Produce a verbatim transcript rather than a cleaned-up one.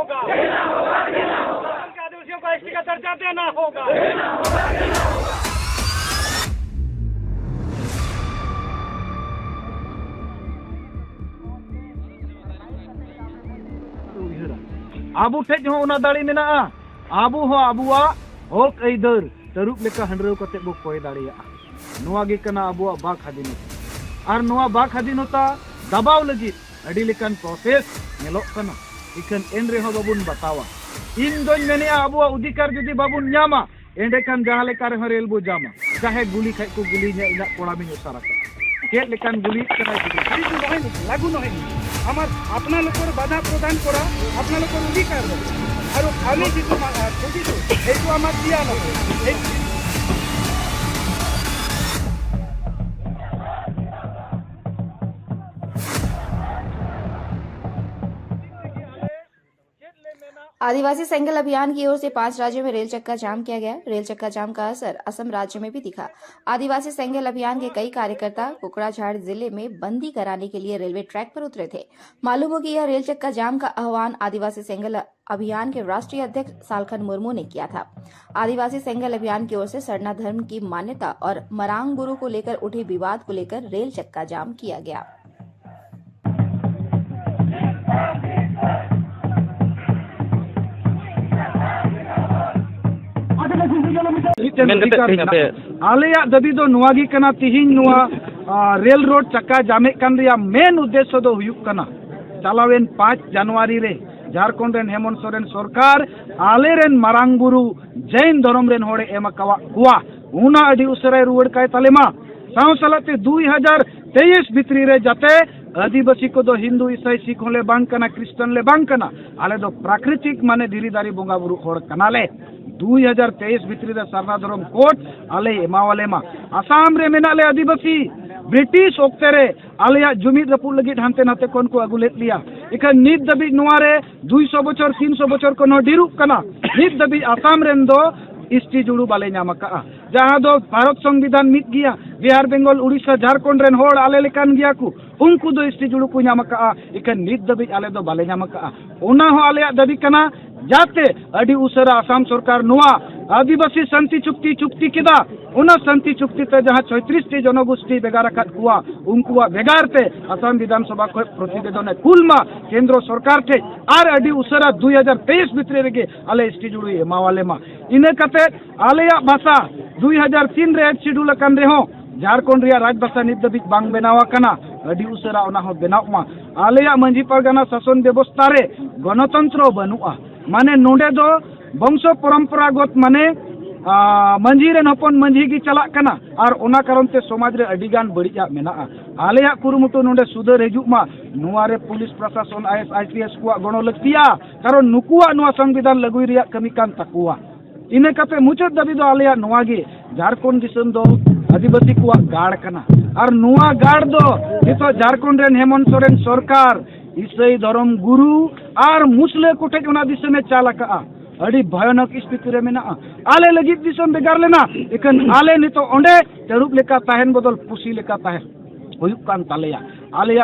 होगा। आदिवासियों को एसटी का दर्जा देना होगा। ᱟᱵᱚ ᱴᱷᱮᱡ ᱦᱚᱸ ᱚᱱᱟ ᱫᱟᱲᱮ ᱢᱮᱱᱟᱜᱼᱟ᱾ ᱟᱵᱚ ᱦᱚᱸ ᱟᱵᱚᱣᱟᱜ ᱦᱚᱠ ᱟᱹᱭᱫᱟᱹᱨ ᱛᱟᱹᱨᱩᱵ ᱞᱮᱠᱟ ᱦᱟᱺᱰᱨᱟᱹᱣ ᱠᱟᱛᱮ ᱵᱚ ᱠᱚᱭ ᱫᱟᱲᱮᱭᱟᱜᱼᱟ᱾ ᱱᱚᱣᱟ ᱜᱮ ᱠᱟᱱᱟ ᱟᱵᱚᱣᱟᱜ ᱵᱟᱠ ᱥᱟᱫᱷᱤᱱᱚᱛᱟ᱾ ᱟᱨ ᱱᱚᱣᱟ ᱵᱟᱠ ᱥᱟᱫᱷᱤᱱᱚᱛᱟ ᱫᱟᱵᱟᱣ ᱞᱟᱹᱜᱤᱫ ᱟᱹᱰᱤ ᱞᱮᱠᱟᱱ ᱯᱨᱚᱥᱮᱥ ᱧᱮᱞᱚᱜ ᱠᱟᱱᱟ᱾ ᱤᱠᱷᱟᱹᱱ ᱮᱱ ᱨᱮᱦᱚᱸ ᱵᱟᱵᱚᱱ ᱵᱟᱛᱟᱣᱟ᱾ ᱤᱧ ᱫᱚᱧ ᱢᱮᱱᱮᱜᱼᱟ, ᱟᱵᱚᱣᱟᱜ ᱚᱫᱷᱤᱠᱟᱨ ᱡᱩᱫᱤ ᱵᱟᱵᱚᱱ ᱧᱟᱢᱟ, ᱮᱸᱰᱮᱠᱷᱟᱱ ᱡᱟᱦᱟᱸ ᱞᱮᱠᱟ ᱨᱮᱦᱚᱸ ᱨᱮᱞ ᱵᱚ ᱡᱟᱢᱟ᱾ ᱪᱟᱦᱮ ᱜᱩᱞᱤ ᱠᱷᱟᱡ ᱠᱚ ᱜᱩᱞᱤᱧᱟ, ᱤᱧᱟᱹᱜ ᱠᱚᱲᱟᱢᱤᱧ ᱚᱥᱟᱨ ᱟᱠᱟᱫ᱾ ᱪᱮᱫ ᱞᱮᱠᱟᱱ ᱜᱩᱞᱤ ᱠᱟᱱᱟᱭ ᱜᱩᱞᱤ? এইটো নহয় নেকি? লাগু নহয় নেকি? আমাৰ আপোনালোকৰ বাধা প্ৰদান কৰা আপোনালোকৰ অধিকাৰ হয়। আৰু আমি যিটো মা-, আ, খুজিছোঁ, সেইটো আমাক দিয়া নহয়। এই आदिवासी सेंगल अभियान की ओर से पांच राज्यों में रेल चक्का जाम किया गया। रेल चक्का जाम का असर असम राज्य में भी दिखा। आदिवासी सेंगल अभियान के कई कार्यकर्ता कोकराझाड़ जिले में बंदी कराने के लिए रेलवे ट्रैक पर उतरे थे। मालूम हो कि यह रेल चक्का जाम का आह्वान आदिवासी सेंगल अभियान के राष्ट्रीय अध्यक्ष सालखन मुर्मू ने किया था। आदिवासी सेंगल अभियान की ओर से सरना धर्म की मान्यता और मरांग गुरु को लेकर उठे विवाद को लेकर रेल चक्का जाम किया गया। ᱢᱮᱱ ᱠᱟᱛᱮ ᱛᱮᱦᱮᱧ ᱟᱯᱮ ᱟᱞᱮᱭᱟᱜ ᱫᱟᱹᱵᱤ ᱫᱚ ᱱᱚᱣᱟ ᱜᱮ ᱠᱟᱱᱟ, ᱛᱮᱦᱮᱧ ᱱᱚᱣᱟ, ᱟ, ᱨᱮᱞ ᱨᱳᱰ ᱪᱟᱠᱟ ᱡᱟᱢᱮᱫ ᱠᱟᱱ ᱨᱮᱭᱟᱜ ᱢᱮᱱ ᱩᱫᱽᱫᱮᱥᱥᱚ ᱫᱚ ᱦᱩᱭᱩᱜ ᱠᱟᱱᱟ, ᱪᱟᱞᱟᱣᱮᱱ ᱯᱟᱸᱪ ᱡᱟᱱᱩᱣᱟᱨᱤ ᱨᱮ ᱡᱷᱟᱲᱠᱷᱚᱸᱰ ᱨᱮᱱ ᱦᱮᱢᱚᱱᱛ ᱥᱚᱨᱮᱱ ᱥᱚᱨᱠᱟᱨ ᱟᱞᱮᱨᱮᱱ ᱢᱟᱨᱟᱝ ᱵᱩᱨᱩ ᱡᱮᱱ ᱫᱷᱚᱨᱚᱢ ᱨᱮᱱ ᱦᱚᱲᱮ ᱮᱢ ᱟᱠᱟᱣᱟᱫ ᱠᱚᱣᱟ, ᱚᱱᱟ ᱟᱹᱰᱤ ᱩᱥᱟᱹᱨᱟᱭ ᱨᱩᱣᱟᱹᱲ ᱠᱟᱭ ᱛᱟᱞᱮ ᱢᱟ᱾ ᱥᱟᱶ ᱥᱟᱞᱟᱜ ᱛᱮ ᱫᱩᱭ ᱦᱟᱡᱟᱨ ᱛᱮᱭᱤᱥ ᱵᱷᱤᱛᱨᱤ ᱨᱮ ᱡᱟᱛᱮ ᱟᱹᱫᱤᱵᱟᱹᱥᱤ ᱠᱚᱫᱚ ᱦᱤᱱᱫᱩ, ᱤᱥᱟᱹᱭ, ᱥᱤᱠᱷ ᱦᱚᱸᱞᱮ ᱵᱟᱝ ᱠᱟᱱᱟ, ᱠᱷᱨᱤᱥᱴᱟᱱ ᱞᱮ ᱵᱟᱝ ᱠᱟᱱᱟ, ᱟᱞᱮ ᱫᱚ ᱯᱨᱟᱠᱨᱤᱛᱤᱠ ᱢᱟᱱᱮ ᱫᱷᱤᱨᱤ ᱫᱟᱨᱮ ᱵᱚᱸᱜᱟ ᱵᱩᱨᱩ ᱦᱚᱲ ᱠᱟᱱᱟᱞᱮ᱾ ᱫᱩᱭ ᱦᱟᱡᱟᱨ ᱛᱮᱭᱤᱥ ᱵᱷᱤᱛᱨᱤ ᱨᱮ ᱥᱟᱨᱱᱟ ᱫᱷᱚᱨᱚᱢ ᱠᱳᱰ ᱟᱞᱮᱭ ᱮᱢᱟᱣᱟᱞᱮ ᱢᱟ᱾ ᱟᱥᱟᱢ ᱨᱮ ᱢᱮᱱᱟᱜ ᱞᱮ ᱟᱹᱫᱤᱵᱟᱹᱥᱤ, ᱵᱨᱤᱴᱤᱥ ᱚᱠᱛᱮ ᱨᱮ ᱟᱞᱮᱭᱟᱜ ᱡᱩᱢᱤᱫ ᱨᱟᱹᱯᱩᱫ ᱞᱟᱹᱜᱤᱫ ᱦᱟᱱᱛᱮ ᱱᱟᱛᱮ ᱠᱷᱚᱱ ᱠᱚ ᱟᱹᱜᱩ ᱞᱮᱫ ᱞᱮᱭᱟ᱾ ᱤᱠᱷᱟᱹᱱ ᱱᱤᱛ ᱫᱷᱟᱹᱵᱤᱡ ᱱᱚᱣᱟ ᱨᱮ ᱫᱩᱭᱥᱚ ᱵᱚᱪᱷᱚᱨ, ᱛᱤᱱᱥᱚ ᱵᱚᱪᱷᱚᱨ ᱠᱷᱚᱱ ᱦᱚᱸ ᱰᱷᱮᱨᱚᱜ ᱠᱟᱱᱟ, ᱱᱤᱛ ᱫᱷᱟᱹᱵᱤᱡ ᱟᱥᱟᱢ ᱨᱮᱱ ᱫᱚ ᱮᱥ ᱴᱤ ᱡᱩᱲᱩ ᱵᱟᱞᱮ ᱧᱟᱢ ᱟᱠᱟᱫᱼᱟ, ᱡᱟᱦᱟᱸ ᱫᱚ ᱵᱷᱟᱨᱚᱛ ᱥᱚᱝᱵᱤᱫᱷᱟᱱ ᱢᱤᱫ ᱜᱮᱭᱟ᱾ ᱵᱤᱦᱟᱨ, ᱵᱮᱝᱜᱚᱞ, ᱩᱲᱤᱥᱥᱟ, ᱡᱷᱟᱲᱠᱷᱚᱸᱰ ᱨᱮᱱ ᱦᱚᱲ ᱟᱞᱮ ᱞᱮᱠᱟᱱ ᱜᱮᱭᱟ ᱠᱚ᱾ ᱩᱱᱠᱩ ᱫᱚ ᱮᱥ ᱴᱤ ᱡᱩᱲᱩ ᱠᱚ ᱧᱟᱢ ᱟᱠᱟᱫᱼᱟ, ᱮᱱᱠᱷᱟᱱ ᱱᱤᱛ ᱫᱷᱟᱹᱵᱤᱡ ᱟᱞᱮ ᱫᱚ ᱵᱟᱞᱮ ᱧᱟᱢ ᱟᱠᱟᱫᱼᱟ᱾ ᱚᱱᱟ ᱦᱚᱸ ᱟᱞᱮᱭᱟᱜ ᱫᱟᱹᱵᱤ ᱠᱟᱱᱟ, ᱡᱟᱛᱮ ᱟᱹᱰᱤ ᱩᱥᱟᱹᱨᱟ ᱟᱥᱟᱢ ᱥᱚᱨᱠᱟᱨ ᱱᱚᱣᱟ ᱟᱹᱫᱤᱵᱟᱹᱥᱤ ᱥᱟᱱᱛᱤ ᱪᱩᱠᱛᱤ ᱪᱩᱠᱛᱤ ᱠᱮᱫᱟ, ᱚᱱᱟ ᱥᱟᱱᱛᱤ ᱪᱩᱠᱛᱤ ᱛᱮ ᱡᱟᱦᱟᱸ ᱪᱷᱚᱭᱛᱨᱤᱥ ᱴᱤ ᱡᱚᱱᱚᱜᱳᱥᱴᱤ ᱵᱷᱮᱜᱟᱨ ᱟᱠᱟᱫ ᱠᱚᱣᱟ, ᱩᱱᱠᱩᱣᱟᱜ ᱵᱷᱮᱜᱟᱨ ᱛᱮ ᱟᱥᱟᱢ ᱵᱤᱫᱷᱟᱱ ᱥᱚᱵᱷᱟ ᱠᱷᱚᱱ ᱯᱨᱚᱛᱤᱵᱮᱫᱚᱱ ᱮ ᱠᱩᱞ ᱢᱟ ᱠᱮᱱᱫᱨᱚ ᱥᱚᱨᱠᱟᱨ ᱴᱷᱮᱱ, ᱟᱨ ᱟᱹᱰᱤ ᱩᱥᱟᱹᱨᱟ ᱫᱩ ᱦᱟᱡᱟᱨ ᱛᱮᱭᱤᱥ ᱵᱷᱤᱛᱨᱤ ᱨᱮᱜᱮ ᱟᱞᱮ ᱮᱥ ᱴᱤ ᱡᱩᱲᱩᱭ ᱮᱢᱟᱣᱟᱞᱮ ᱢᱟ᱾ ᱤᱱᱟᱹ ᱠᱟᱛᱮ ᱟᱞᱮᱭᱟᱜ ᱵᱷᱟᱥᱟ ᱫᱩ ᱦᱟᱡᱟᱨ ᱛᱤᱱ ᱨᱮ ᱮᱭᱤᱴ ᱥᱤᱰᱩᱞ ᱟᱠᱟᱱ ᱨᱮᱦᱚᱸ ᱡᱷᱟᱲᱠᱷᱚᱸᱰ ᱨᱮᱭᱟᱜ ᱨᱟᱡᱽ ᱵᱷᱟᱥᱟ ᱱᱤᱛ ᱫᱷᱟᱹᱵᱤᱡ ᱵᱟᱝ ᱵᱮᱱᱟᱣ ᱟᱠᱟᱱᱟ᱾ ᱟᱹᱰᱤ ᱩᱥᱟᱹᱨᱟ ᱚᱱᱟ ᱦᱚᱸ ᱵᱮᱱᱟᱣ ᱢᱟ᱾ ᱟᱞᱮᱭᱟᱜ ᱢᱟᱹᱡᱷᱤ ᱯᱟᱨᱜᱟᱱᱟ ᱥᱟᱥᱚᱱ ᱵᱮᱵᱚᱥᱛᱷᱟ ᱨᱮ ᱜᱚᱱᱚᱛᱚᱱᱛᱨᱚ ᱵᱟᱹᱱᱩᱜᱼᱟ, ᱢᱟᱱᱮ ᱱᱚᱰᱮ ᱫᱚ ᱵᱚᱝᱥᱚ ᱯᱚᱨᱚᱢᱯᱚᱨᱟᱜᱚᱛ, ᱢᱟᱱᱮ ᱟᱸ, ᱢᱟᱹᱡᱷᱤ ᱨᱮᱱ ᱦᱚᱯᱚᱱ ᱢᱟᱹᱡᱷᱤ ᱜᱮ ᱪᱟᱞᱟᱜ ᱠᱟᱱᱟ, ᱟᱨ ᱚᱱᱟ ᱠᱟᱨᱚᱱ ᱛᱮ ᱥᱚᱢᱟᱡᱽ ᱨᱮ ᱟᱹᱰᱤ ᱜᱟᱱ ᱵᱟᱹᱲᱤᱡᱟᱜ ᱢᱮᱱᱟᱜᱼᱟ᱾ ᱟᱞᱮᱭᱟᱜ ᱠᱩᱨᱩᱢᱩᱴᱩ ᱱᱚᱰᱮ ᱥᱩᱫᱷᱟᱹᱨ ᱦᱤᱡᱩᱜ ᱢᱟ, ᱱᱚᱣᱟ ᱨᱮ ᱯᱩᱞᱤᱥ ᱯᱨᱚᱥᱟᱥᱚᱱ, I S I P S ᱠᱚᱣᱟᱜ ᱜᱚᱲᱚ ᱞᱟᱹᱠᱛᱤᱭᱟ, ᱠᱟᱨᱚᱱ ᱱᱩᱠᱩᱣᱟᱜ ᱱᱚᱣᱟ ᱥᱚᱝᱵᱤᱫᱷᱟᱱ ᱞᱟᱹᱜᱩᱭ ᱨᱮᱭᱟᱜ ᱠᱟᱹᱢᱤ ᱠᱟᱱ ᱛᱟᱠᱚᱣᱟ᱾ ᱤᱱᱟᱹ ᱠᱟᱛᱮ ᱢᱩᱪᱟᱹᱫ ᱫᱟᱹᱵᱤ ᱫᱚ ᱟᱞᱮᱭᱟᱜ ᱱᱚᱣᱟ ᱜᱮ, ᱡᱷᱟᱲᱠᱷᱚᱸᱰ ᱫᱤᱥᱚᱢ ᱫᱚ ᱟᱹᱫᱤᱵᱟᱹᱥᱤ ᱠᱚᱣᱟᱜ ᱜᱟᱲ ᱠᱟᱱᱟ, ᱟᱨ ᱱᱚᱣᱟ ᱜᱟᱲ ᱫᱚ ᱱᱤᱛᱚᱜ ᱡᱷᱟᱲᱠᱷᱚᱸᱰ ᱨᱮᱱ ᱦᱮᱢᱚᱱᱛ ᱥᱚᱨᱮᱱ ᱥᱚᱨᱠᱟᱨ ᱤᱥᱟᱹᱭ ᱫᱷᱚᱨᱚᱢ ᱜᱩᱨᱩ ᱟᱨ ᱢᱩᱥᱞᱟᱹ ᱠᱚᱴᱷᱮᱡ ᱚᱱᱟ ᱫᱤᱥᱚᱢᱮ ᱪᱟᱞ ᱟᱠᱟᱜᱼᱟ᱾ ᱟᱹᱰᱤ ᱵᱷᱚᱭᱟᱱᱚᱠ ᱥᱛᱷᱤᱛᱤ ᱨᱮ ᱢᱮᱱᱟᱜᱼᱟ᱾ ᱟᱞᱮ ᱞᱟᱹᱜᱤᱫ ᱫᱤᱥᱚᱢ ᱵᱷᱮᱜᱟᱨ ᱞᱮᱱᱟ, ᱮᱱᱠᱷᱟᱱ ᱟᱞᱮ ᱱᱤᱛᱚᱜ ᱚᱸᱰᱮ ᱛᱟᱹᱨᱩᱵ ᱞᱮᱠᱟ ᱛᱟᱦᱮᱱ ᱵᱚᱫᱚᱞ ᱯᱩᱥᱤ ᱞᱮᱠᱟ ᱛᱟᱦᱮᱱ ᱦᱩᱭᱩᱜ ᱠᱟᱱ ᱛᱟᱞᱮᱭᱟ᱾ ᱟᱞᱮᱭᱟᱜ